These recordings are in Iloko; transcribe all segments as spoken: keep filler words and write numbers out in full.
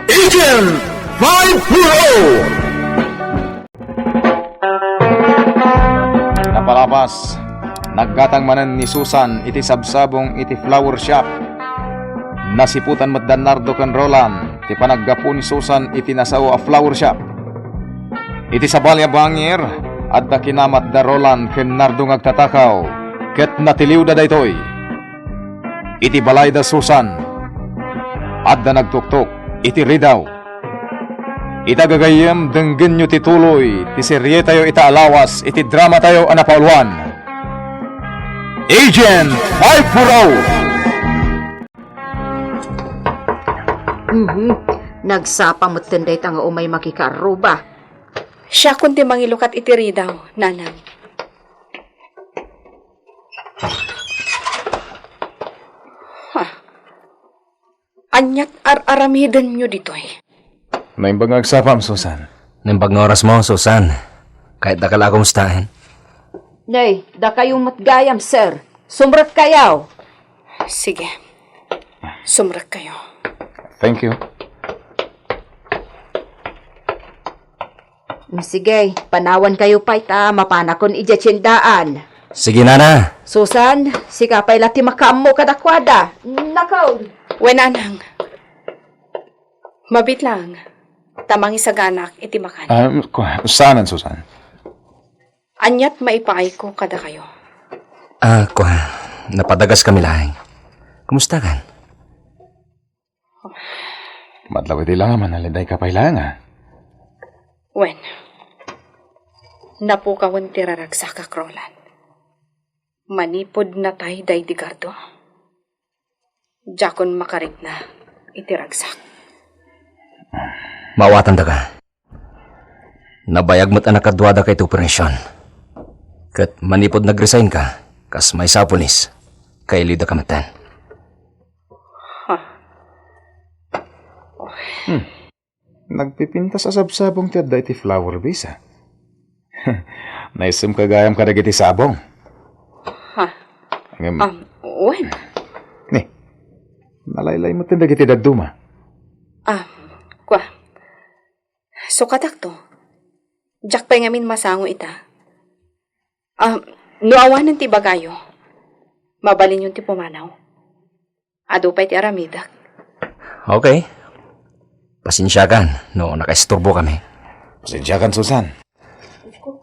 Agent five four oh. Napalabas, naggatang manen ni Susan iti sabsabong iti flower shop. Nasiputan met da Nardo ken Roland ti panaggapu ni Susan iti nasao a flower shop. Iti sabali a bangir, adda kinamat da Roland ken Nardo nga agtatakaw, ket natiliwda daytoy. Iti balay da Susan, adda nagtuktok iti ridaw. Ita gagayyem, denggenyo ti tuloy ti serietayo ita a lawas iti dramatayo a napauluan, Agent five four oh. Mhm. Nagsapa metten dayta nga umay makikaarruba. Siakon ti mangilukat iti ridaw, nanang. Ha? Aniat ar-aramidenyo ditoy? Naimbag nga agsapam, Susan. Naimbag nga orasmo, Susan. Kayatdaka la a kumustaen. Nay, dakayo met gayam, sir. Sumrekkayo. Sige. Sumrekkayo. Thank you. Mm, sige, panawankayo pay ta mapanakon idiay tiendaan. Sige, nana. Susan, sika pay la ti makaammo kadakuada. Nakaw. Wen, nanang. Mabiit lang ta mangisaganak iti makan. Ah, kua, saanen, Susan? Aniat maipaayko kadakayo? Ah, kua, napadagaskami laeng. Kumustakan? Madlaw iti la nga manalidayka pay laeng, a? Wen, napukawen ti raragsakak, Roland. Manipud natay da Edgardo, diakon makarikna iti ragsak. Maawatandaka. Nabayag met a nakaduadaka iti operasyon. Ket manipud nag-resignka, kas maysa a pulis, kailiwdaka metten. Ha? Hmm. Nagpipintas a sabsabong ti adda iti flower vase, a. Naissemka gayam kadagiti sabong. Ha? Ngem, um, wen. Ni, nalaylay metten dagiti dadduma. Ah, kua. Sukatakto. Diak pay ngamin masango ita. Ah, no awanen ti ibagayo, mabalinyon ti pumanaw. Adu pay ti aramidek. Okay. Pasensiakan no nakaisturbokami. Pasensiakan, Susan.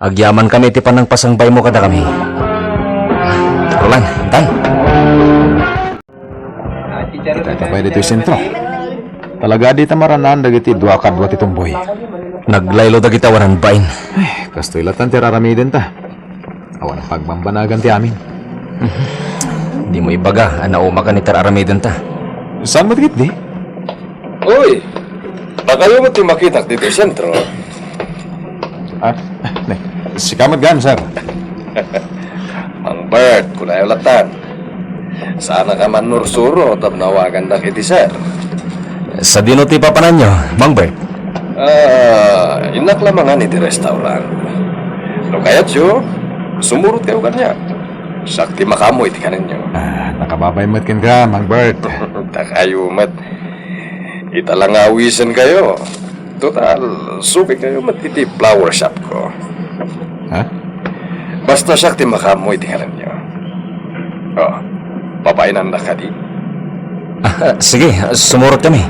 Agyamankami iti panangpasangbaymo kadakami. Roland, intay. Kita pay ditoy sentro. Talaga, dita maranaan dagiti dua kadua ti tumboy. Naglaylo dagiti awanan bain. Ay, kastoy latta ti ar-aramidenta. Awan pagbambanagan ti amin. Dimo ibaga a naumakan iti ar-aramidenta. Saan met ketdi? Uy, dakayo met ti makitak ditoy sentro. Ah, ne, sika met gayam, sir. Mang Bert, kunayo lattan. Saanka mannursuro tapno awagandak iti sir. Sadino ti papananyo, Mang Bert? Ah, innak la mangan iti restaurant. No kayatyo, sumurotkayo kaniak. Siak ti makaammo iti kanenyo. Ah, nakababay met kenka, Mang Bert. Dakayo met. Ita la nga awisenkayo. Total, sukikayo met iti flower shop ko. Ha? Basta siak ti makaammo iti kanenyo. Oh, pabainandak kadi? Ah, sige, sumurotkami.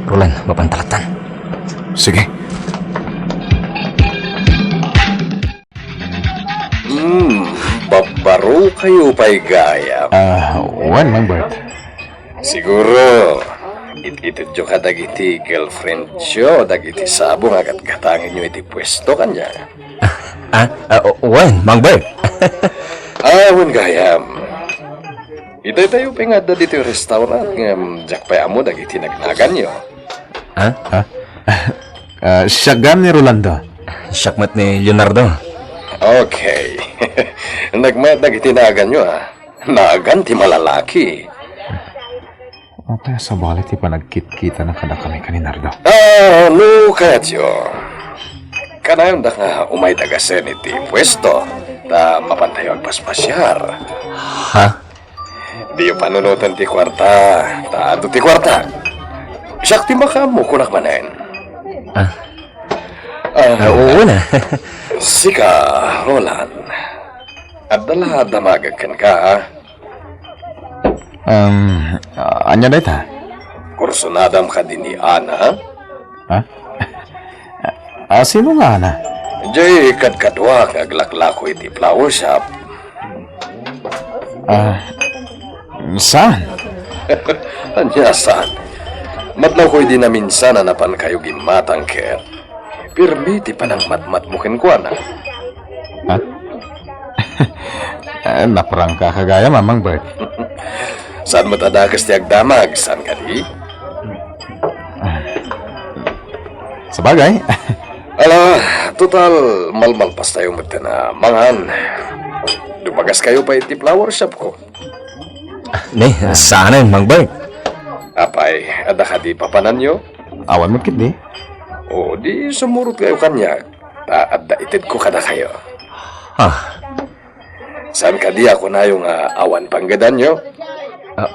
Roland, mapanta lattan. Sige. Hmm, babbarokayo pay gayam. Ah, wen, Mang Bert. Siguro, it-itedyo kadagiti girlfriendyo dagiti sabong a gatgatangenyo iti puesto, kaniak. Ah, ah, wen, Mang Bert. Ah, wen gayam. Itaytayo pay nga adda ditoy restaurant ngem diak pay ammo dagiti nagnaganyo. Ha? Ha? Ah, siak gayam ni Rolando. Siak met ni Leonardo. Okay. Nagmayat dagiti naganyo, a. Nagan ti malalaki. Apay a sabali ti panagkitkitana kadakami ken ni Nardo? Ah, no kayatyo, kanayonda nga umayda gasen iti puesto ta mapantayo agpaspasiar. Ha? Diyo panunoten ti kuarta, ta adu ti kuarta. Siak ti makaammo, kunak manen. Ah. Ah, ah, oo na. Sika, Roland. Adda la damagek kenka, ha? Um, ah, ania dayta? Kursunadam kadi ni Ana? Ha? Ah, sino nga Ana? Jay kadkadua nga aglaklako iti flower shop. Ah, saan? Ania saan? Madlawko idi naminsan a napankayo gimmatang ket pirmi ti panangmatmatmo kenkuana. Ha? Eh, naprangka ka gayam, Mang Bert. Saan met a dakes ti agdamag, saan kadi? Sabagay. Ala, total, malmalpastayo met a mangan. Dumagaskayo pay iti flower shop ko. Ni, saanen, Mang Bert? Apay, adda kadi papananyo? Awan met ketdi. O, di sumurotkayo kaniak, ta adda itedko kadakayo. Ah. Saan kadi a kunayo nga awan panggedanyo? Ah,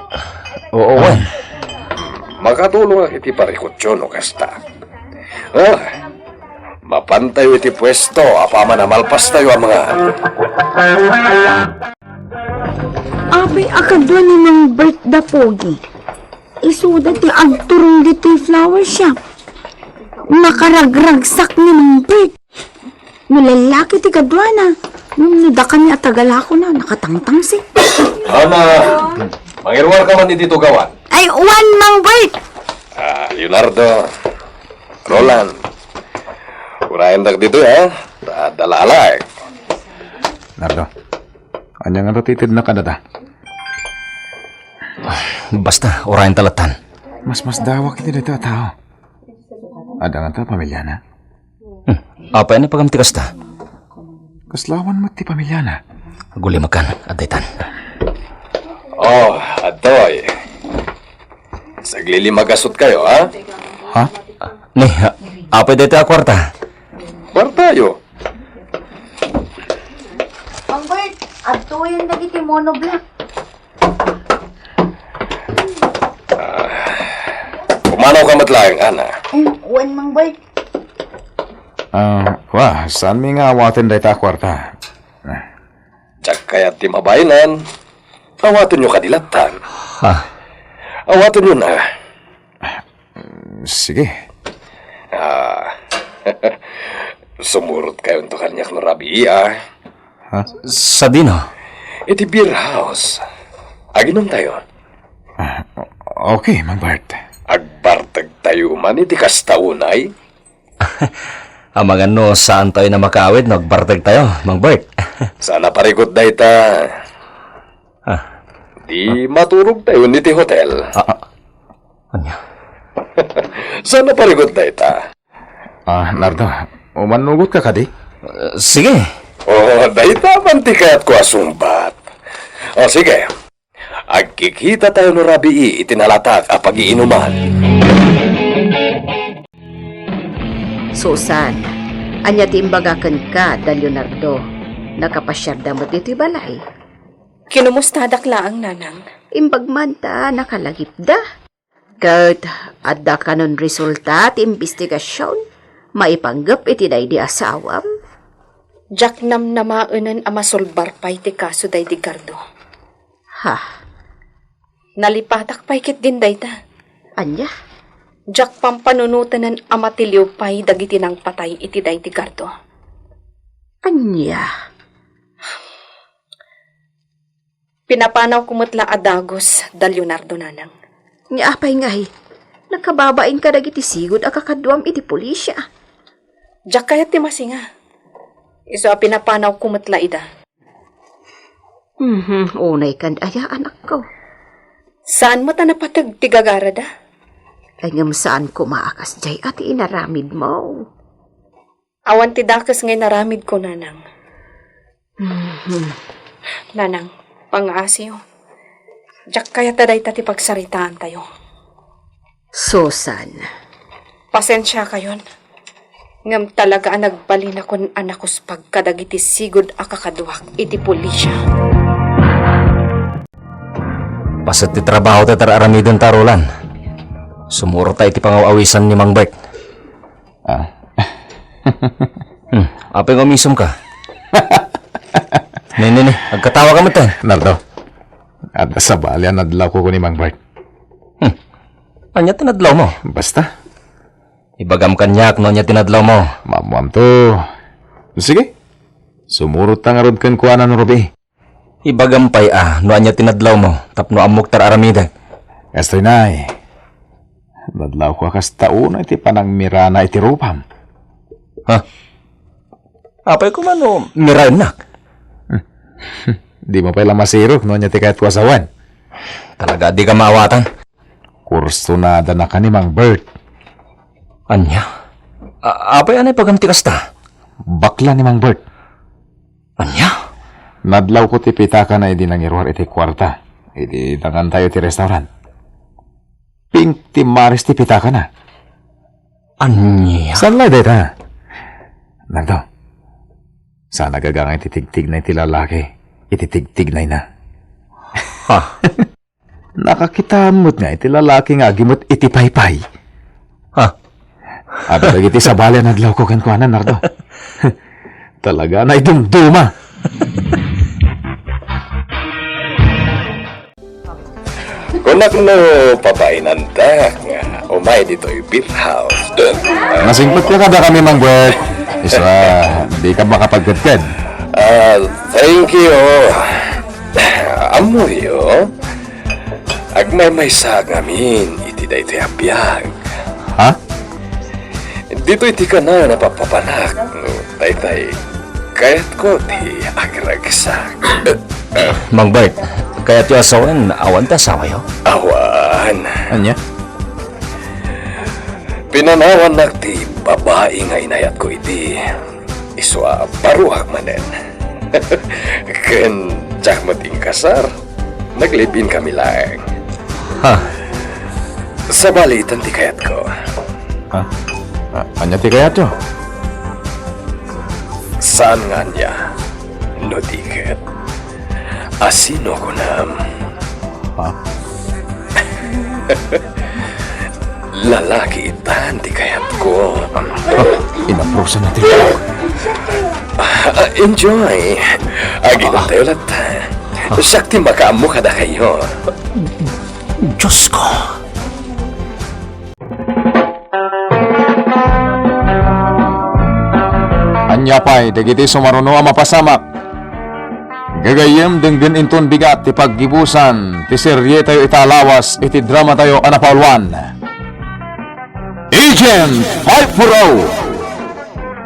oo, wen. Makatulongak iti parikutyo no kasta. Ah, mapantayo iti puesto, apaman a malpastayo a mangan. Apay a kadua ni Mang Bert da Pogi? Isuda ti agturong ditoy flower shop. Nakaragragsak ni Mang Bert. No lallaki ti kaduana, ngem no dakami a tagalakona, nakatangtangsit. Ana, mangiruarka man iti tugawan. Ay, wen, Mang Bert! Ah, Leonardo, Roland, urayendak ditoy, ha? Ta adda la alak. Nardo, ania nga ti itedna kadata? Basta, urayenta lattan. Masmasdawak iti dayta a tao. Adda ngata pamiliana? Hmm. Apay a napagam ti kasta? Kasla awan met ti pamiliana. Agulimakan, adda itan. Oh, adtoy. Saglilimagasutkayo, ha? Ha? Ni, ha, apay dayta a kuarta? Kuartayo. Mang Bert, adtoyen dagiti monoblock. Ah, pumanawka met laeng, Ana. Em, wen, Mang Bert. Ah, wa, saanmi nga awaten dayta a kuarta? Ah. Diak kayat ti mabaenan. Awatenyo kadi lattan. Ha? Awatenyo na. Sige. Ah, sumurotkayonto kaniak no rabii, ah. Ha? Sadino? Iti beer house. Aginomtayo. Ah, okay, Mang Bert. Agbartegtayo man iti kasta unay. Amangan no saantayo a makaawid no agbartegtayo, Mang Bert. Saan a parigut dayta. Ah. Di maturogtayo iti hotel. Ah, ah. Ania? Saan a parigut dayta. Ah, Nardo, umannugotka kadi? Eh, sige. Oh, dayta man ti kayatko a sungbat. Oh, sige. Agkikitatayo no rabii iti nalatak a pagiinuman. Susan, ania ti imbaga kenka, da Leonardo? Nakapasiarda met ditoy balay? Kinumustadak laeng, Nanang. Imbag man ta nakalagipda. Ket adda kanon resulta ti imbestigasion maipanggep iti daydi asawam? Diak namnamaenen a masolbar pay ti kaso daydi Gardo. Ha? Nalipatak pay ketdin dayta. Ania? Diak pampanunotenen a matiliw pay dagiti nangpatay iti daydi Gardo. Ania? Pinapanawko met la a dagus, da Leonardo, Nanang. Ni apay ngay, nakababain kadagiti sigud a kakaduam iti pulisya? Diak kayat ti masinga. Isu a pinapanawko met la ida. Mhm, unay kan aya, anakko. Saan met a napateg ti gagarada? Ay, ngem saan koma a kasdiay a ti inaramidmo. Awan ti dakes nga inaramidko, Nanang. Mhm. Nanang, pangaasiyo. Diak kayat a dayta ti pagsaritaantayo. Susan. Pasensiakayon. Ngem talaga a nagbalinakon a nakuspag kadagiti sigud a kakaduak iti pulisya. Paset ti trabaho ti ar-aramidenta, Roland. Sumurot ta iti pangaw-awisan ni Mang Bert. Ah. Hmm, apay nga umisumka? Ne, ne, ne, agkatawa ka met, eh. Nardo, adda sabali a nadlawko ken ni Mang Bert. Hmm. Ania ti nadlawmo? Basta. Ibagam kaniak no ania ti nadlawmo. Maammoamto. Sige. Sumurot ta ngarud kenkuana no rubi. Ibagam pay a no ania ti nadlawmo tapno ammok ti ar-aramidek. Kastoy, nay. Nadlawko a kasta unay ti panangmirana iti rupam. Ha? Apay koma no miraennak? Dimo pay la masirok no ania ti kayatko a sawen. Talaga, dika maawatan. Kursonadanaka ni Mang Bert. Ania? A-, apay a naibagam ti kasta? Bakla ni Mang Bert. Ania? Nadlawko ti pitakana idi nangiruar iti kuarta, idi dangantayo ti restaurant. Pink ti maris ti pitakana. Ania? Saan la dayta? Nardo, saan a gagangay ti tigtignay ti lalaki iti tigtignayna. Ha? Nakakitam met nga iti lalaki nga agimet iti paypay. Ha? Adda dagiti sabali a nadlawko kenkuana, Nardo. Talaga, naidumduma. Kunak no pabainantak nga umay ditoy beer house. Nasingpet ka kadakami, Mang Bert. Isu a, di ka makapagkedked. Ah, thank you. Ammoyo, agmaymaysaak ngamin iti daytoy a biag. Ha? Ditoy ti kanayon a pappapanak, no, taytay, kayatko ti agraksak. Mang Bert, kayatyo a sawen, awan ti asawayo? Awan. Ania? Pinanawannak ti babai nga inayatko idi. Isu a baruak manen. Ken diak met inkasar. Nag-live-in kami laeng. Ha? Sabali, itan ti kayatko. Ha? A-, ania ti kayatyo? Saan nga ania? No di ket, asino kunam? Ha? Lalaki itan ti kayatko. Ah, inaprosan na ti tao. Ah, enjoy. Aginom tayo latta. Siak ti makaammo kadakayo. Diyos ko. Ania pay dagiti sumaruno a mapasamak? Gagayyem, denggen inton bigat ti paggibusan ti serietayo ita a lawas iti dramatayo a napauluan, Agent five four oh.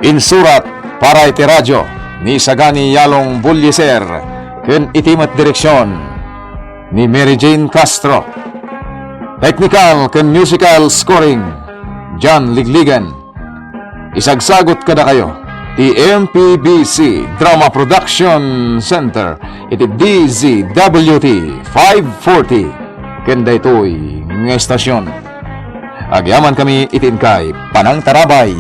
Insurat para iti radio ni Sagani Yalong Bullieser ken iti met direksion ni Mary Jane Castro. Technical ken musical scoring, John Ligligan. Isagsagut kadakayo ti M P B C Drama Production Center iti D Z W T five forty ken daytoy nga estasion. Agyamankami iti inkay panangtarabay.